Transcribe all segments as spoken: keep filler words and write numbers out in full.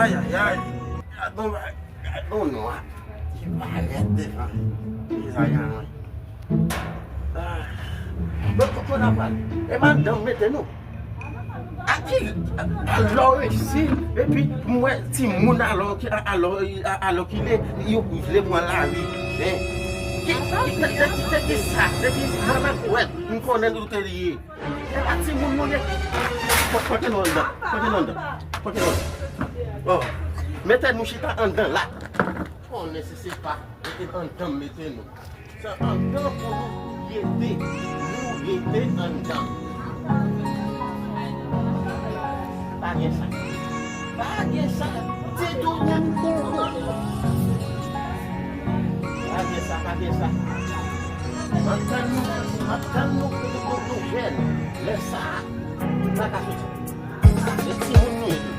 Ayayay. Gad on, gad on nwa ki parèt devan vizajan mwen. Ah. Donk, kote n ap pral? E pa anndan m mete nou. A ki, alò resi, epi m wè timoun alò ki, alò, alò ki lè, yo vle pran lari. Men, ki, ki, de, de, de ki sa, depi mwen menm wè, m konnen nou te li ye. E pa timoun nou ye. Pote nou anndan, pote nou anndan, pote nou anndan. Bon, mete nou chita anndan la. Konnen si se pa mete anndan m mete nou. Se anndan pou nou rete, nou rete anndan. Pa gen sa. Pa gen sa ditou. Pa gen sa, pa gen sa. M ap tann nou, m ap tann nou pou nou, nou jèn. Lè sa a, nou pa ka soti. Se timoun nou ye tou.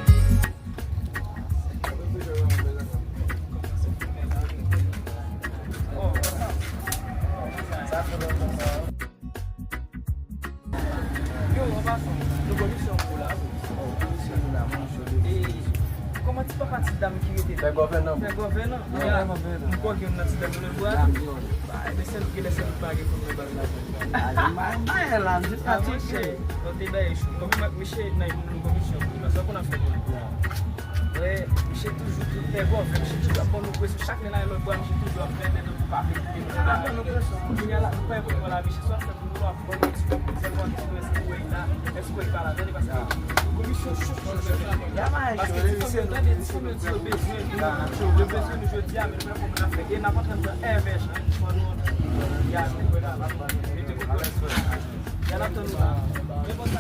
Yo, an pasan, nou gon misyon pou la wi. Gon misyon pou la, mwen, jodi. E, kòman ti papa ti dam ki rete la? Fè gòvènan. Fè gòvènan. Ya. M kwè gen youn nan ti dam yo lè vwa. Ba, ebyen, se nou ki lè se nou pa gen pou nou bay lajan. A, m pa, m pa la, m jis pa chèche. Bon, te bay chou. Kòm misye nan yon komisyon, sa konn ap fè pou li. Wè, misye toujou tou fè bon, misye toujou ap ban nou presyon. Chak lè n al lòt bò, misye toujou ap fè nèg pou pa vle kite nou. Ap ban nou presyon. Kounye a la, nou pa gen pwoblèm la, misye swa fè pou nou, ap ban nou ti pòp, sèlman ti nou, èske w wè l la, èske w wè l pa la, tande, paske komisyon chòk, chòk, chòk. Paske ti fanm yo, tande, ti fanm yo di yo bezwen nou, yo bezwen nou jodi a, men nou pa konn sa n ap fè. E n ap antre nan èvèj, fò nou, ya, nou, wè la, mete kote. Y a la tann ou la. Men bon sa.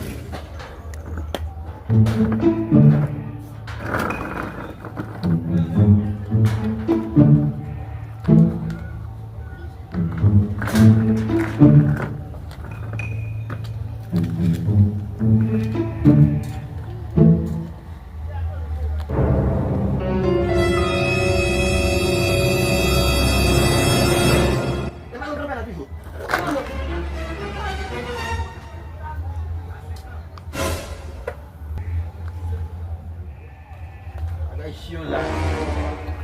Bagay syo la.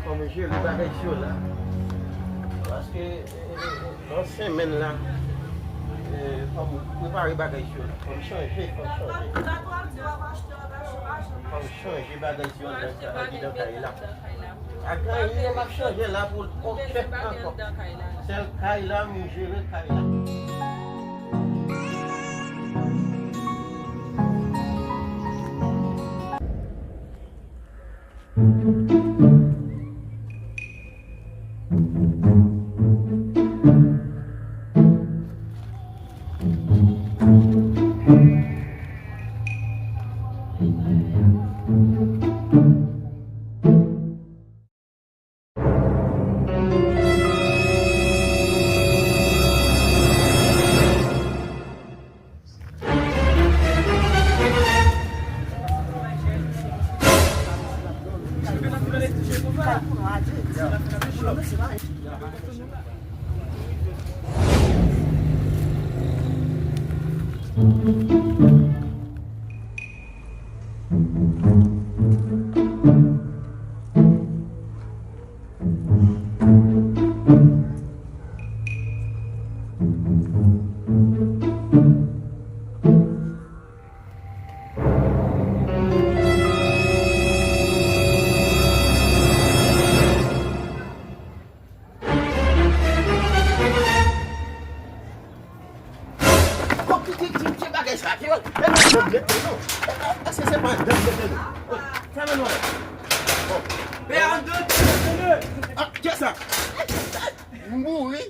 Fò m jere bagay syo la. Paske, eh, eh, eh, nan semèn la, eh, fò m prepare bagay syo la. Fò m chanje, fò m chanje. Fò m chanje bagay syo la, andidan kay la. Ak anyen m ap chanje la pou okenn ankò. Sèl kay la, m jere kay la. Bon, ki, ki, ki, ki bagay sa? Ki bagay? E nou, nou, nou, nou. Èske se pa anndan nou mete nou? Fèmen nou. Bon. Pè anndan nou mete nou. Ah, kiyès sa? M mouri.